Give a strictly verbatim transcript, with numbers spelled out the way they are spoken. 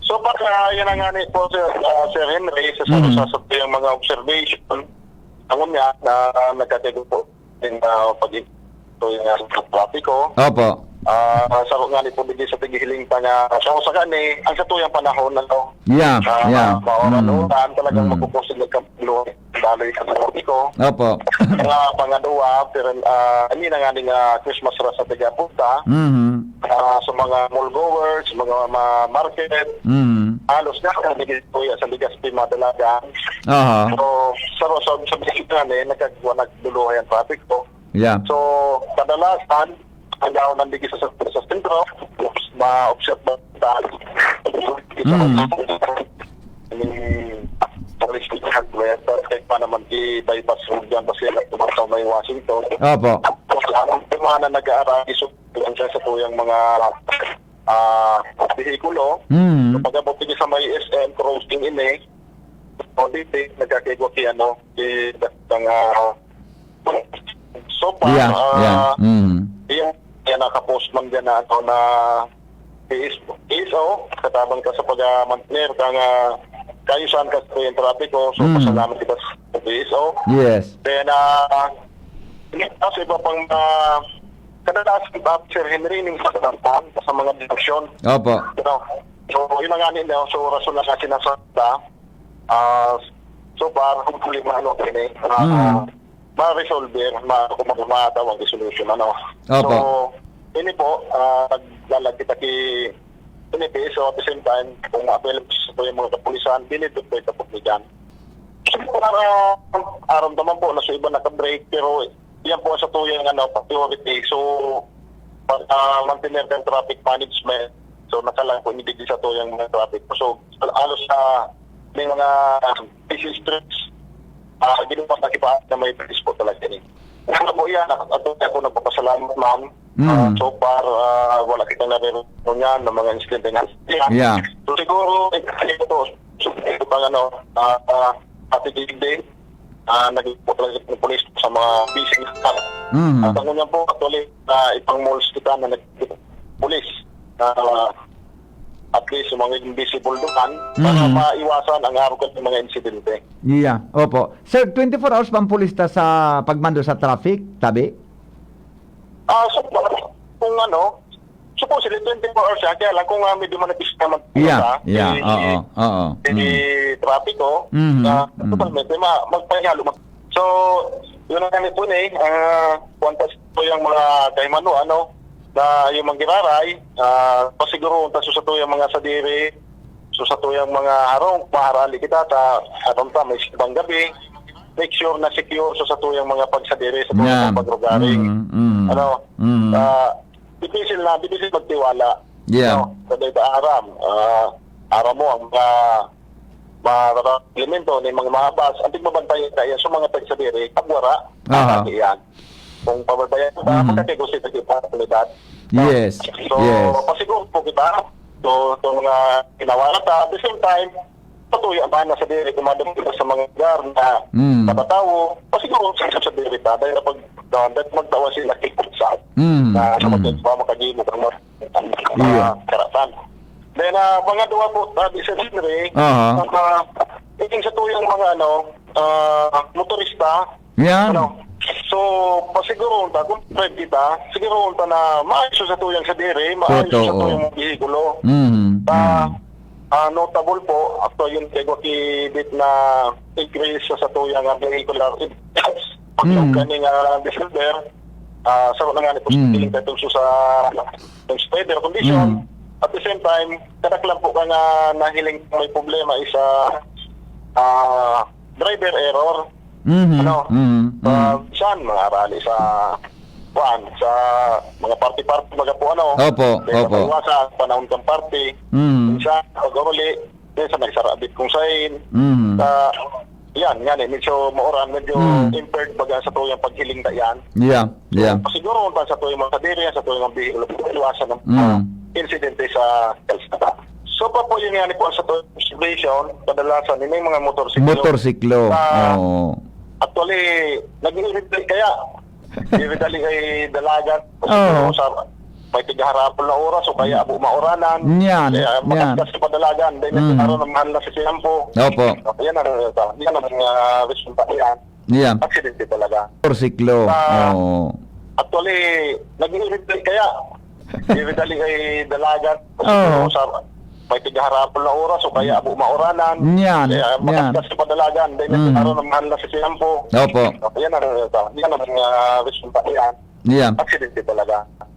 So, pagka yan ang nga ni po, Sir, ah, Sir Henry, sa, sa, Mhm. sa, sa tuyang mga observation, ang unya na nagkatigupo din, ah, pag-, so, yung, ah, sa trapiko. Opo. Ah, sa nga ni po, digdi sa tighiling pa nga, so, sa gani, ang sa tuyang panahon, ano, Yeah, ah, yeah. ma-, maoran-oran, Mm. talagang Mm. magpupusin, nagkabalo, daloy sa trapiko. Opo. Mga pangadwa, pero, ah, hindi na nga ni nga Christmas rush sa taga-Punta. Mhm. Ah, sa mga mall goers, mga ma-, market, Mm. halos na, ang naging kuya sa Legazpi, Madalagan. Aha. So, sa, sa, sa, sa, eh, nagkagwa, nagduluhay ang traffic ko. Yeah. So, kadalasan, ang daw nandigit sa, sa sentro, ma-observe mo tayo. Mm. Yung police hardware, kahit pa naman i-bypass road yan, kasi tumasaw na yung Washington. Opo. Tapos, ang mga na nag-aarali, so, yan siya sa tuyang mga, ah, behikulo. Mm. So, pag-abot din sa may S M crossing ini, o dito, nagkakigwa ki, ano, si, ang, ah, so far, Yeah, ah, yeah. Mm. yung, yan, nakapost man dyan na, ano, na P S, P S O, katabang ka sa pag-mantener, kang, ah, kaayusan ka sa yung trapiko. So, Mm. pasalamat kita sa P S O. Yes. Then, ah, sa iba pang, ah, kadalasan, ah, Sir Henry, ning sa, sa mga distraction. Opo. You know? So, yun na nga nila. So, rason na nga sinasakta. Ah, so far, hopefully, maano, ini, ah, Mm. ma-resolve, ma-, ma-, ma-, matawag ang resolution, ano. Opo. So, ini po, ah, naglalag kita ki, ini po, so at the same time, kung ma-avail po yung mga kapulisan, dinideploy ka po dyan. So, para, aram naman po na sa iba naka-break, pero yan po sa tuyang, ano, priority. So, para mantener kang traffic management, so, nakalag po ini digdi sa tuyang mga traffic. So, halos sa may mga busy streets, ah, ginawa na kipa na may police po talaga ini. Ano po yan, at, at ako nagpapasalamat, ma'am. Mm. Ah, so far, ah, wala kitang naririnig niyan ng mga insidente nga. Yeah. So, siguro, eh, ito, so, ito pang ano, ah, ah, Happy Day, ah, naging po talaga ng police sa mga busy na. Mm. At ang unyan po, actually, ah, ipang malls kita na nag-, police na at least, yung mga invisible doon para Mm. maiwasan ang araw ng mga insidente. Yeah, opo. Sir, twenty-four hours bang pulis ta sa pagmando sa traffic, tabi? Ah, so, kung ano, supposedly twenty-four hours siya, kaya lang kung, ah, medyo manipis naman po Yeah, siya, yeah, eh, oo, oo. eh, Mm. trapiko, Mhm, ah, mm. totalmente, ma-, magpahihalo, mag-, so, yun ang kami po, eh, ah, kung tas po yung mga kahimano, ano, na yung manggiraray, ah, pasiguruhon ta sa tuyang mga sadiri, so sa tuyang mga harong, maharali kita, ta, atong ta, may sibang gabi, make sure na secure so sa tuyang mga pagsadiri, sa tuyang Yeah. mga pagrugaring. Mm, mm. Ano, Mm. ah, difícil na, difícil magtiwala. Yeah. No? Sa data aram, ah, aram mo, ang mga, mga elemento, ni mga mahabas, ang tigbabantayan na yan, so mga pagsadiri, pagwara, Aha. ang yan. Kung pababayaan ka, Mhm. magkakigusto ka sa oportunidad. No? Yes, So, yes. pasiguro po kita. So, itong mga ginawa na ta, at the same time, patuya man na sa diri, kumadam kita sa mga lugar na Mm. matatawo, pasiguro sa, sa diri ta, dahil kapag, no, dahil magtawa sila, kikot sa, Mm, na sa mm. mga makagibo kang mga, Iya. ah, karatan. Then, ah, pangadwa po, ah, Sir Henry, Aha. ah, ining sa tuyang mga, ano, ah, motorista, Yan. Ano? So, pasiguroon ta, kung pwede kita, siguroon ta na maayos sa tuyang sadiri, maayos sa Totoo. tuyang behikulo. Mhm, Ta, mhm. ah, notable po, actually, yung kay Wakibit na increase sa, sa tuyang, ah, vehicular events. Pag Mhm. kaning, ah, December, ah, sa mga nga ni po, Mhm. feeling tayo sa, sa weather condition. Mhm. At the same time, kadaklan po ka nga nahiling may problema is, ah, ah, driver error. Mhm, Ano? mhm, Sa, mhm. saan? Mga rally sa, kuan, sa mga party-party, baga po, ano? Opo, Kaya opo. sa iwasan, panahon kang party. Mhm. Minsan, pag-uli, minsan may sarabit kung sain. Mhm. Sa, yan, yan eh, medyo mauran, medyo Mhm. impaired baga sa tuyang paghiling na yan. Yeah, So, yeah. siguro, kung sa tuyang mga kadiri, sa tuyang mga bihilo, iwasan ang mga Mhm. insidente sa kalsada. So, pa po yun nga ni po sa tuyang observation, kadalasan, may mga motorsiklo. Motorsiklo, Sa oo. Actually, nag-iirit kaya. Irit dali kay dalagan. Oo. Sa, may tigaharapon na oras o kaya abo mauranan. Yan, Kaya yan. makaskas sa padalagan. Dahil Mm. nagkakaroon ng mahal na sisiyan po. Opo. Yan ang, yan ang uh, resulta niyan. Yan. Aksidente talaga. Or siklo. Ah. Oo. Actually, nag-iirit kaya. Irit dali kay dalagan. Oo. Sa may tigaharapon na oras o kaya abo mauranan. Yan, Kaya yan. makaskas sa padalagan. Dahil Mm. nagkakaroon ng mahal na sisiyan po. Opo. Yan ang, yan ang uh, resulta niyan. Yan. Aksidente talaga.